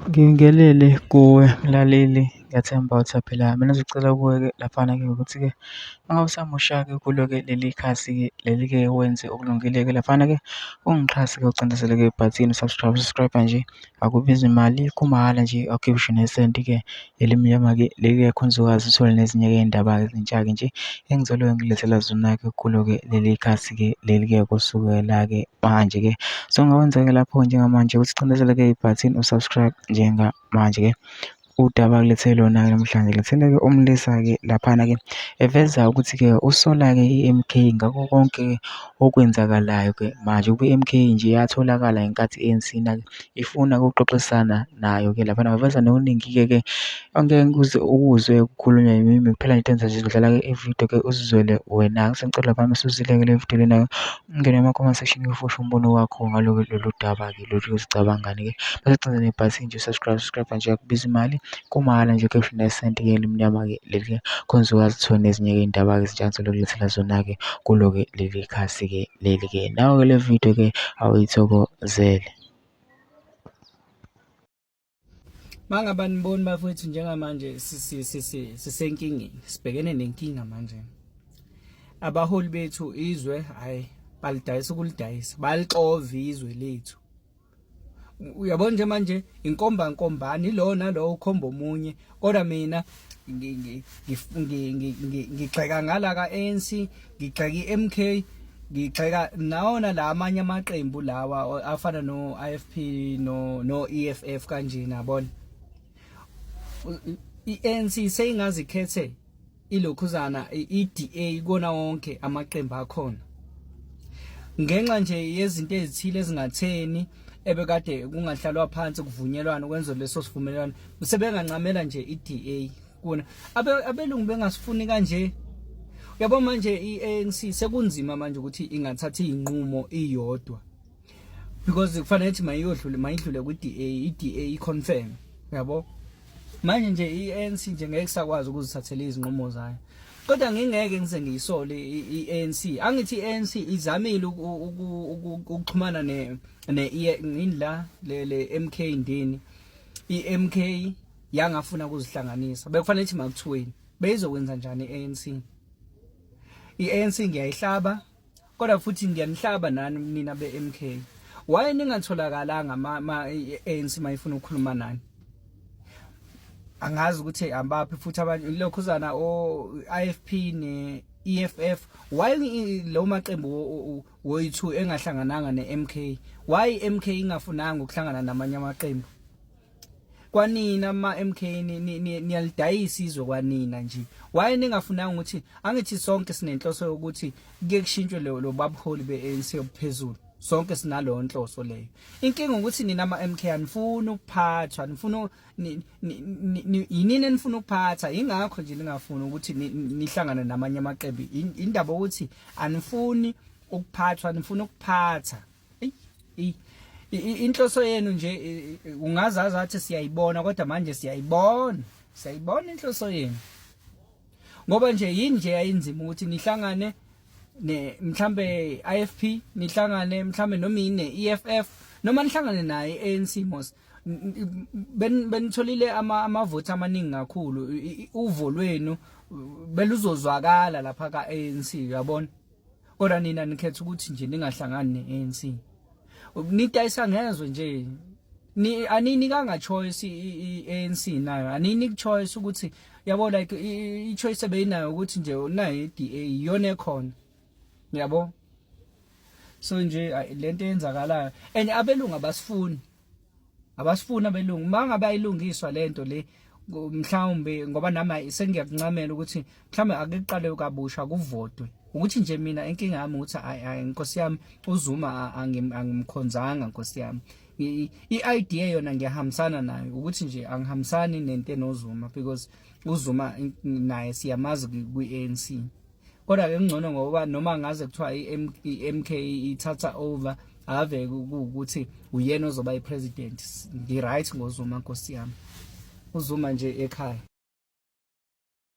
Ngibingelele kuwe mlaleli, ngiyathemba usaphila. Mina ngizocela kuwe-ke laphana-ke ukuthi-ke uma ngabe usamusha-ke kulo-ke leli khasi-ke leli-ke wenze okulungile-ke laphana-ke ungixhase-ke ucindezele-ke ibhathini u-subscribe, u-subscribe nje akubizi mali kumahhala nje awukhiphi ngisho nesenti-ke elimnyama-ke leli-ke khona uzokwazi uthole nezinye-ke iy'ndaba ezintsha-ke nje engizoloke ngikulethela zona-ke kulo-ke leli khasi-ke leli-ke kusukela-ke manje-ke. So ongakwenza-ke lapho njengamanje ukuthi ucindezele-ke ibhathini u-subscribe njengamanje-ke. Udaba akulethe lona-ke namhlanje lethele-ke umlisa-ke laphana-ke eveza ukuthi-ke usola-ke i-M_K ngakho konke okwenzakalayo-ke manje ukuba i-M_K nje yatholakala ngenkathi i-A_N_C na-ke ifuna ukuxoxisana nayo-ke laphana waveza nokuningi-ke ke angeke ukuze ukuzwe kukhulunywa yimi kuphela nje into enza nje ngidlala-ke ividiyo-ke uzizwele wena. Sengicela laphana usuzwile-ke le vidiyo lena ungene kuma-comment section ufoshe umbono wakho ngalo lolu daba-ke lolu ucabangani-ke. Bese ugcina nebhathini nje u-subscribe, subscribe nje akubizi imali kumahhala nje awukhiphi nesenti-ke elimnyama-ke leli khona uzokwazi ukuthola nezinye-ke iy'ndaba-ke ezintsha engizokulethela zona-ke kulo-ke leli khasi-ke leli-ke. Nawe-ke le vidiyo-ke awuyithokozele. Mangaba niboni bafowethu njengamanje sisenkingeni sibhekene nenkinga manje. Abaholi bethu izwe hayi balidayisa ukulidayisa balixova izwe lethu. Uyabona nje manje inkomba nkombani lo nalo ukhomba omunye kodwa mina ngigxeka ngala ka-ANC ngigxeka i-MK ngigxeka nawona la amanye amaqembu lawa afana no-IFP no no-EFF kanjena yabona i-ANC seyingazikhethe ilokhuzana i-DA kona wonke amaqembu akhona ngenxa nje yezinto ezithile ezingatheni ebekade kungahlalwa phansi kuvunyelwana kwenziwe leso sivumelwano sebengancamela nje i-DA kuna abelungu bengasifuni kanje uyabo manje i-ANC sekunzima manje ukuthi ingathatha izinqumo iyodwa because kufanele ukuthi mayiyodlule mayidlule kwi-DA i-DA i-confirm uyabo manje nje i-ANC nje ngeke kusakwazi ukuzithathela izinqumo zayo kodwa ngingeke ngize ngiyisole i-ANC angithi i-ANC izamile ukuxhumana ne ne indla le le MK ndini i-MK yangafuna ukuzihlanganisa bekufanele ukuthi makuthiweni beyizokwenza njani i-ANC i-ANC ngiyayihlaba kodwa futhi ngiyanihlaba nani nina be-MK why ningatholakalanga ma i-ANC mayifuna ukukhuluma nani angazi ukuthi ambaphi futhi abanye lokhuzana o IFP ne EFF why lo maqembu woyi-2 engahlangananga ne-MK why MK ingafunanga ukuhlangana namanye amaqembu kwanina ama MK niyalidayisa izwe kwanina nje why ningafunanga ukuthi angithi sonke sinenhloso yokuthi kuke kushintshwe lo babuholi beANC obuphezulu sonke sinaloyo nhloso leyo inkinga ukuthi nina ama MK anifuni ukuphathwa nifuna yinini enifuna ukuphatha ingakho nje ningafuni ukuthi nihlangane namanye amaqembu indaba ukuthi anifuni ukuphathwa nifuna ukuphatha inhloso yenu nje ungazazi athi siyayibona kodwa manje siyayibona siyayibona inhloso yenu ngoba nje yini nje yayinzima ukuthi nihlangane ne mhlambe IFP nihlangane mhlambe noma yini EFF noma nihlangane naye ANC mos benitholile amavoti amaningi kakhulu uvo lwenu beluzozwakala lapha ka ANC uyabona kodwa nina nikhetha ukuthi nje ningahlangani ne-ANC nidayisa ngezwe nje ni aninikanga choice i-ANC nayo aninik choice ukuthi yabo like i-choice ebeyinayo ukuthi nje unayo i-DA iyona ekhona yabo so nje lento eyenzakalayo and abelungu abasifuni abasifuni abelungu uma ngabe ayilungiswa lento le mhlawumbe ngoba nami sengiyakuncamela ukuthi mhlawumbe ake kuqale kabusha kuvotwe ukuthi nje mina inkinga yami ukuthi ayi nkosi yami uZuma angimkhonzanga nkosi yami i-idea yona ngiyahambisana nayo ukuthi nje angihambisani nento enoZuma because uZuma naye siyamazi kwi-ANC kodwa ke ngcono ngoba noma ngaze kuthiwa i-MK ithatha over ave ukuthi uyena ozoba i-president ngi-right ngoZuma nkosi yami uZuma nje ekhaya.